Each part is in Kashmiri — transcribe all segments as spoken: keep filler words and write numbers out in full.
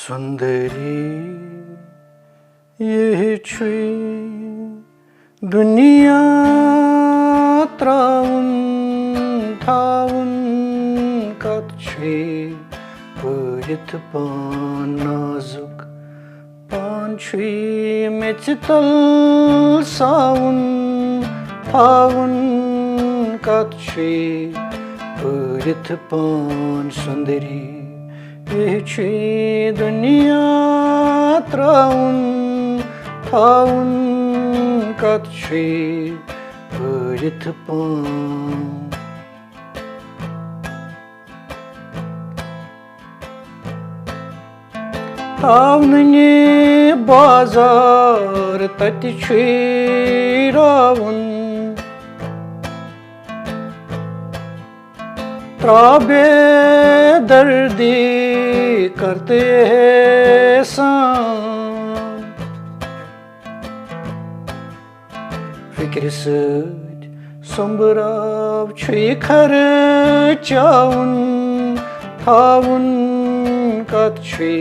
سُندری، یہِ چھُے دُنیا ترٛاوُن تھاوُن، کَتھ چھُے پٲرِتھ پان نازُک؟ پان چھُے میٚژِ تَل ساوُن تھاوُن، کَتھ چھُے پٲرِتھ پان؟ سُندری، یہِ چھُے دُنیا ترٛاوُن تھاوُن، کَتھ چھُے پٲرِتھ پان؟ تاونہٕ نہِ بازار، تَتہِ چھُے راوُن۔ ترٛاو بے دردی، کر تہٕ احسان۔ فِکرِ سۭتۍ سۄمبراو چھُے خرچاوُن تھاوُن، کَتھ چھُے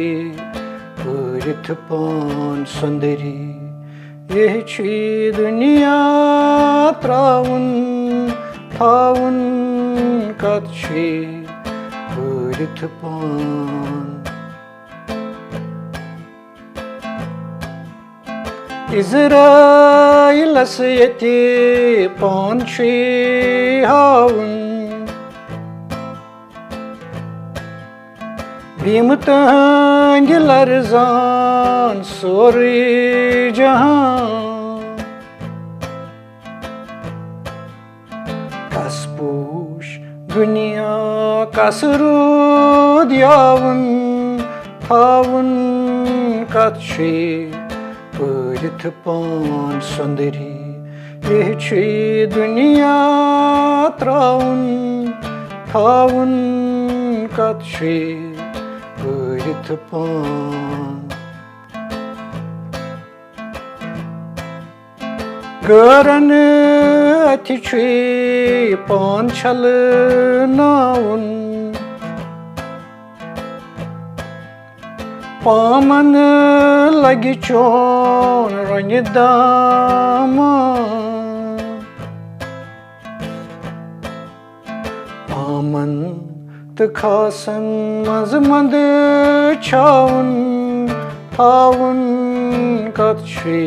پٲرِتھ پان؟ سُندری، یہِ چھُے دُنیا ترٛاوُن تھاوُن، کَتھ چھُے پٲرِتھ پان؟ عزرائیلس ییٚتہِ پان چھُے ہاوُن۔ بیمہٕ تہنٛدِ لرزان سورُے جہان۔ کس پوش دُنیا، کس روٗد یاوُن تھاوُن، کتھ چھُے پٲرِتھ پان؟ سُندری، یہِ چھُے دُنیا ترٛاوُن تھاوُن، کتھ چھُے پٲرِتھ پان؟ غٲرن اَتھِ چھُے پان چھلناوُن۔ پامن لگہِ چون رۄنہِ دامان۔ پامن تہٕ خاصن منٛز منٛدٕ چھاوُن تھاوُن، کتھ چھُے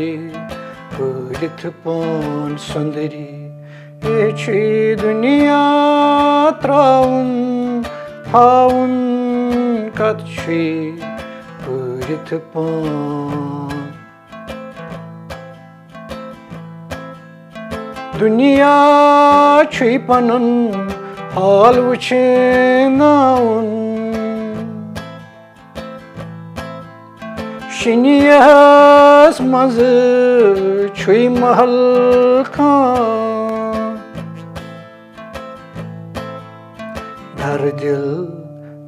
پٲرِتھ پان؟ سُندری، یہِ چھُے دُنیا ترٛاوُن تھاوُن، کتھ چھُے پٲرِتھ پان؟ دُنیا چھُے پنُن حال وٕچھناوُن۔ شِنیَس منٛز چھُے محل کانٛہہ۔ دردِل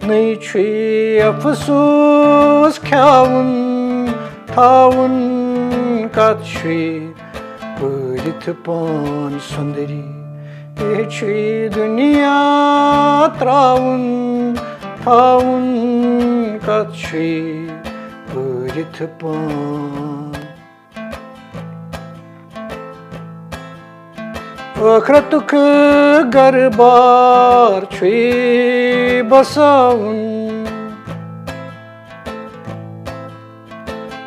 نٕے چھُے افسوس کھیاوُن تھاوُن، کتھ چھُے پٲرِتھ پان؟ سُندری، یہِ چھُے دُنیا ترٛاوُن تھاوُن، کتھ چھُے پٲرِتھ پان؟ ٲخرتُک گرٕ بار چھُے بساوُن۔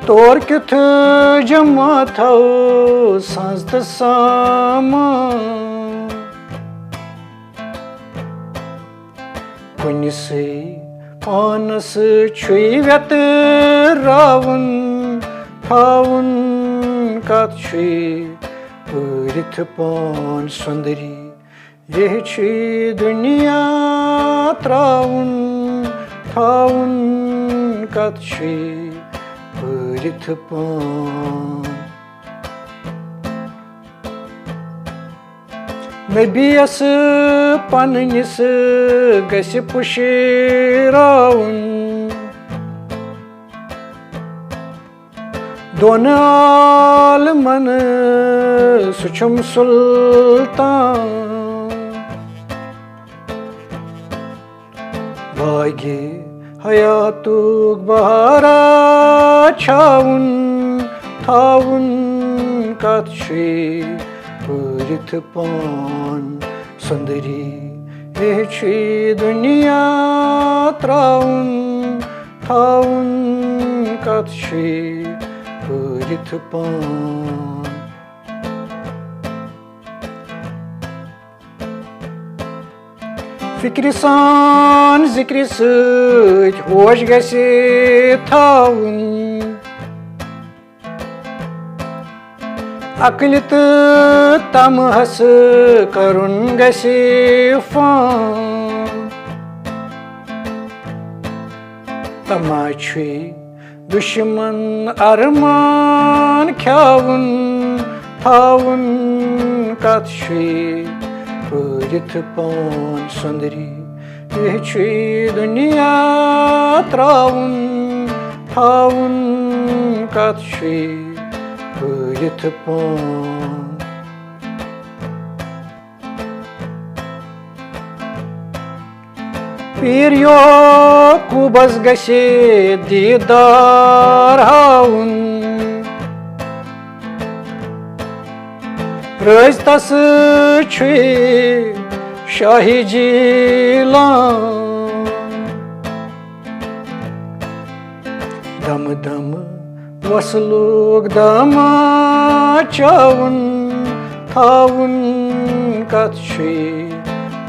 تور کیُتھ جمع تھاو ساز تہٕ سامان۔ کُنہِ سٕے پانس چھُے ویتراوُن تھاوُن، کتھ چھُے پٲرِتھ پان؟ سُندری، یہِ چھُے دُنیا ترٛاوُن تھاوُن، کتھ چھُے پٲرِتھ پان؟ نبیَس پننِس گژھِ پُشراوُن۔ دۄن عالمن سُہ چھُم سُلطان۔ باگہِ حیاتُک بہارا چھاوُن، تھاوُن کتھ چھُے پٲرِتھ پان سۄندری۔ یہِ چھُے دُنیا ترٛاوُن، تھاوُن کتھ چھُے پٲرِتھ پان۔ فکرِ سان ذکرِ سۭتۍ ہوش گژھِ تھاوُن۔ عقلہِ تہٕ تمہس کرُن گژھِ فان۔ تما چھُے دشمن ارمان کھیاوُن، تھاوُن کتھ چھُے پٲرِتھ پان سۄندری۔ یہِ چھُے دُنیا ترٛاوُن، تھاوُن کتھ چھُے پٲرِتھ پان۔ پیٖر یعقوبس گژھِ دیٖدار ہاوُن۔ رٲزۍ تس چھُے شاہی جیٖلان۔ دمہٕ دمہٕ وصلُک دما چاوُن، تھاوُن کتھ چھُے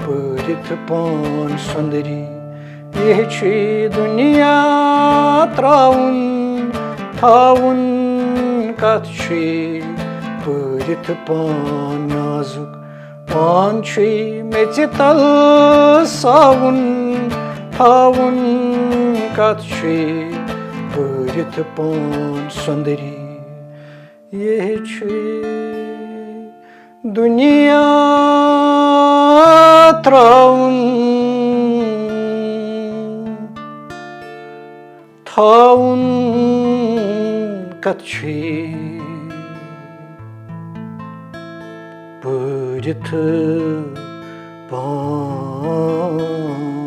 پٲرِتھ پان سۄندری۔ یہِ چھُے دُنیا ترٛاوُن، تھاوُن کتھ چھُے پٲرِتھ پان نازُک۔ پان چھُے میٚژِ تل ساوُن، تھاوُن کتھ چھُے پٲرِتھ پان سۄندری۔ یہِ چھُے دُنیا ترٛاوُن، تھاوُن کتھ چھُے پٲرِتھ پان۔